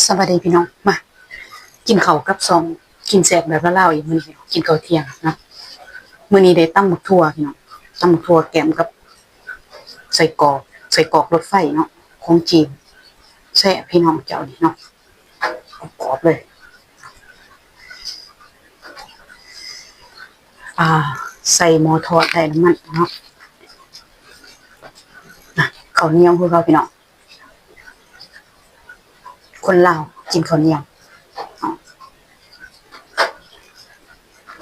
ສະບາຍດີພີ່ນ້ອງ ມາກິນເຂົ້າກັບຊ່ອງກິນແຊບແບບລາວໆ ອີກມື້ນີ້ ກິນເຂົ້າທ່ຽງເນາະ. ມື້ນີ້ໄດ້ຕຳບັກຖົ່ວພີ່ນ້ອງ ຕຳບັກຖົ່ວແກ້ມກັບໄສ້ກອກ ໄສ້ກອກລົດໄຟເນາະ ຂອງຈີນ ແຊບພີ່ນ້ອງ ເຈົ້ານີ້ເນາະ ກອບໆ ເລີຍ. ອ່າ ໃສ່ໝໍ້ທອດໄດ້ນ້ຳມັນເນາະ. ອ່ະ ເຂົ້າໜຽວຄືເກົ່າພີ່ນ້ອງ ຄົນລາວກິນເຂົ້າໜຽວ.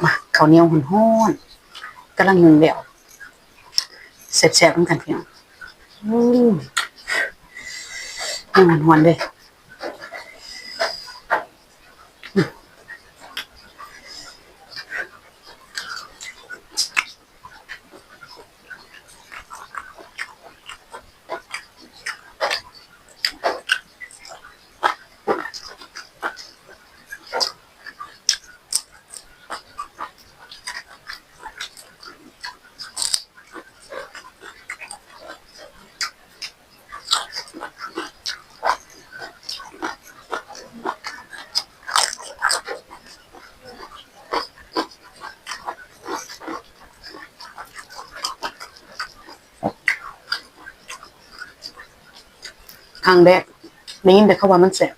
ມາ ເຂົ້າໜຽວຮ້ອນໆ ກຳລັງໜຶ້ງແລ້ວ ແຊບໆ ນຳກັນພີ່ນ້ອງ. ອືມ ຍັງຮ້ອນໆ ເດ້. ຄັ້ງແລກ ໄດ້ຍິນແຕ່ເຂົາວ່າມັນແຊບ.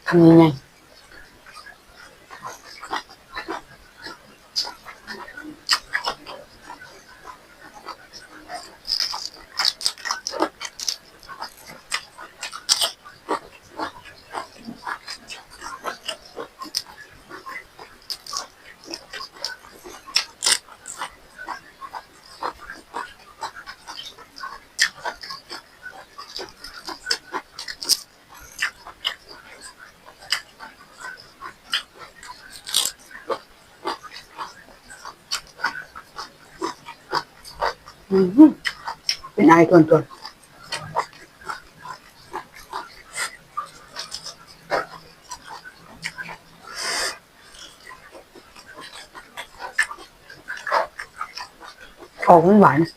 ຄຳໃຫຍ່ໆ. ອືມ ເປັນໄອຕົວໆ ອອກຫວານໆ.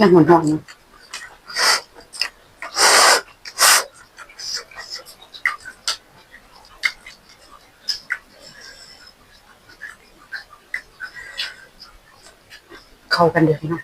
ຍັງຮ້ອນໆ ຢູ່. ເຂົ້າກັນເດີພີ່ນ້ອງ.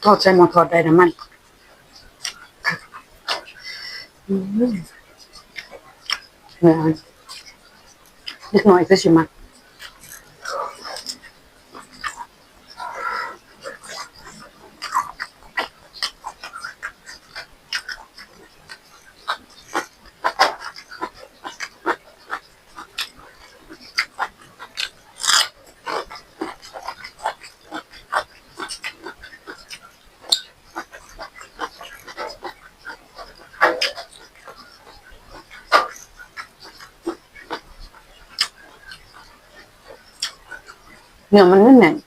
ທອດໃສ່ໝໍ້ທອດໄດ້ນ້ຳມັນ. ເນື້ອມັນ ເດັກນ້ອຍຄືຊິມັກ. ເນື້ອມັນແໜ້ນໆ.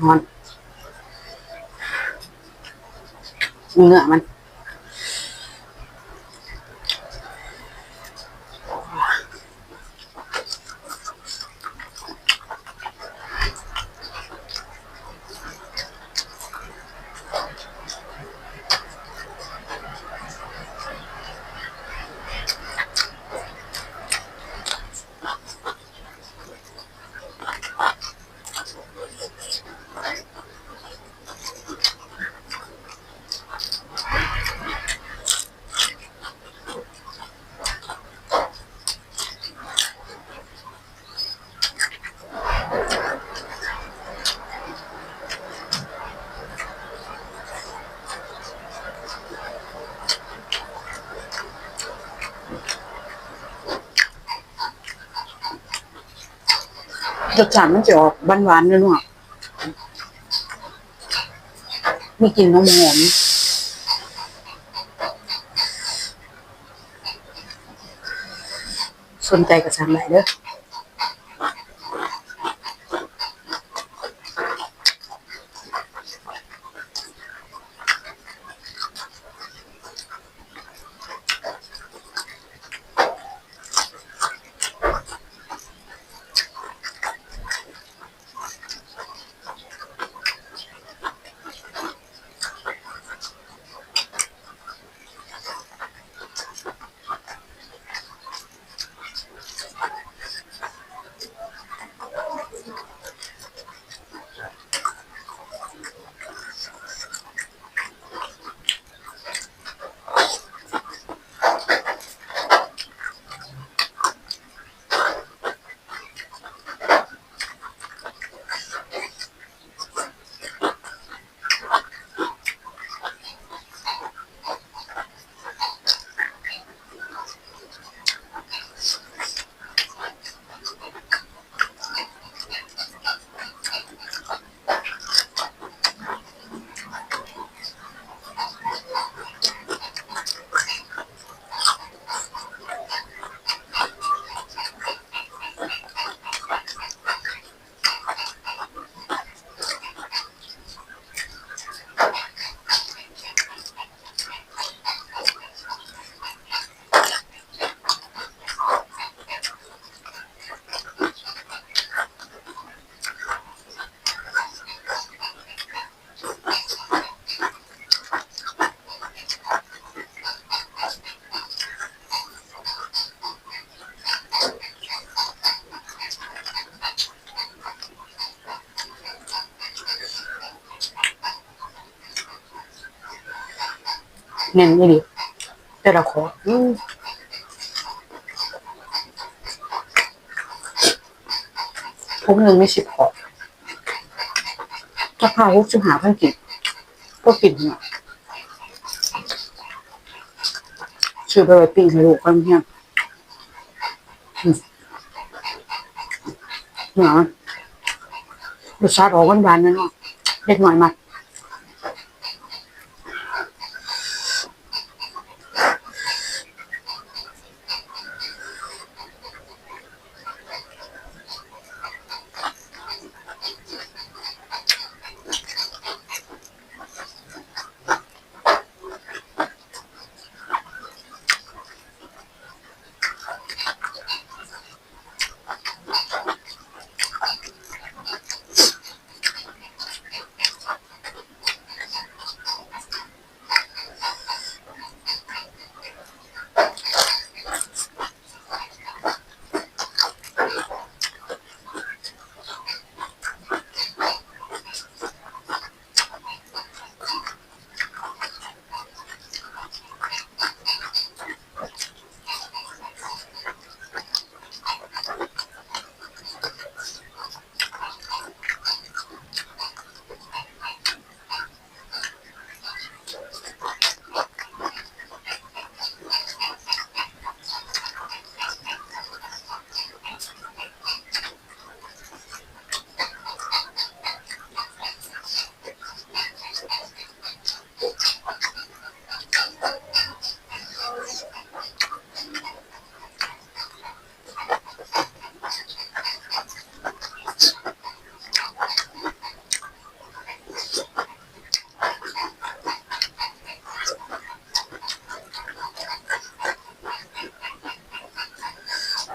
ຮ້ອນໆ ເນື້ອມັນ. ລົດຊາດມັນຊິອອກຫວານໆ ນົວໆ ມີກິ່ນຫອມໆ. ສົນໃຈກໍສັ່ງໄດ້ເດີ. ແໜ້ນອີ່ຫຼີ ແຕ່ລະຂໍ້ ອືມ ຖົງໜຶ່ງມີສິບຂໍ້ ລາຄາຫົກສິບຫ້າພັນກີບ ພໍກິນເນາະ. ຊື້ໄປໄວ້ປີ້ງໃຫ້ລູກໄປໂຮງຮຽນ. ອືມ ນະ ລົດຊາດອອກຫວານໆ ແນ່ນອນ ເດັກນ້ອຍມັກ.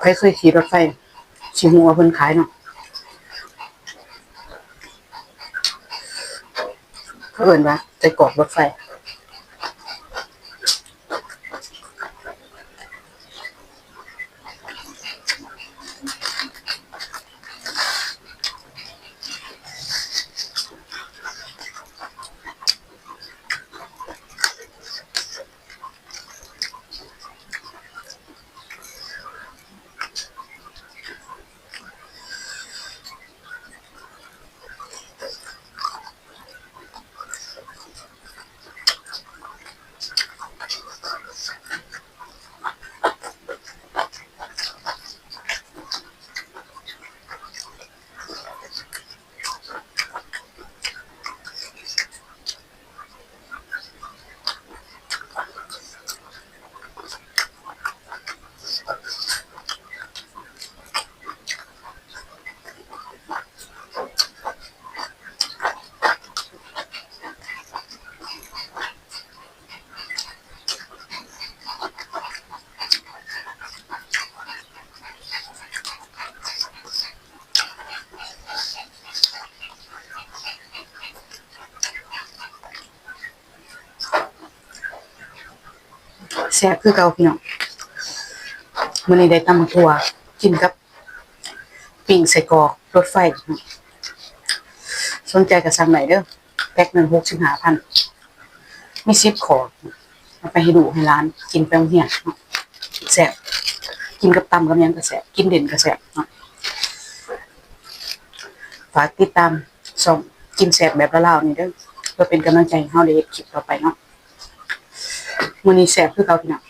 ໃຜເຄີຍຂີ່ລົດໄຟ ຊິຮູ້ວ່າເພິ່ນຂາຍເນາະ. ເຂົາເອີ້ນວ່າໄສ້ກອກລົດໄຟ. ແຊບຄືເກົ່າພີ່ນ້ອງ. ມື້ນີ້ໄດ້ຕຳໝາກຖົ່ວກິນກັບປີ້ງໄສ້ກອກລົດໄຟ. ສົນໃຈກໍສັ່ງໄດ້ເດີ້ ແພັກໜຶ່ງຫົກສິບຫ້າພັນ ມີສິບຂໍ້ ເອົາໄປໃຫ້ລູກໃຫ້ຫຼານກິນໄປໂຮງຮຽນເນາະ. ແຊບ ກິນກັບຕຳກັບຫຍັງກໍແຊບ ກິນເດັ່ນກໍແຊບເນາະ. ຝາກຕິດຕາມຊ່ອງກິນແຊບແບບລາວໆນີ້ເດີ້ ເພື່ອເປັນກຳລັງໃຈໃຫ້ເຮົາໄດ້ເຮັດຄລິບຕໍ່ໄປເນາະ. ມື້ນີ້ແຊບຄືເກົ່າພີ່ນ້ອງ.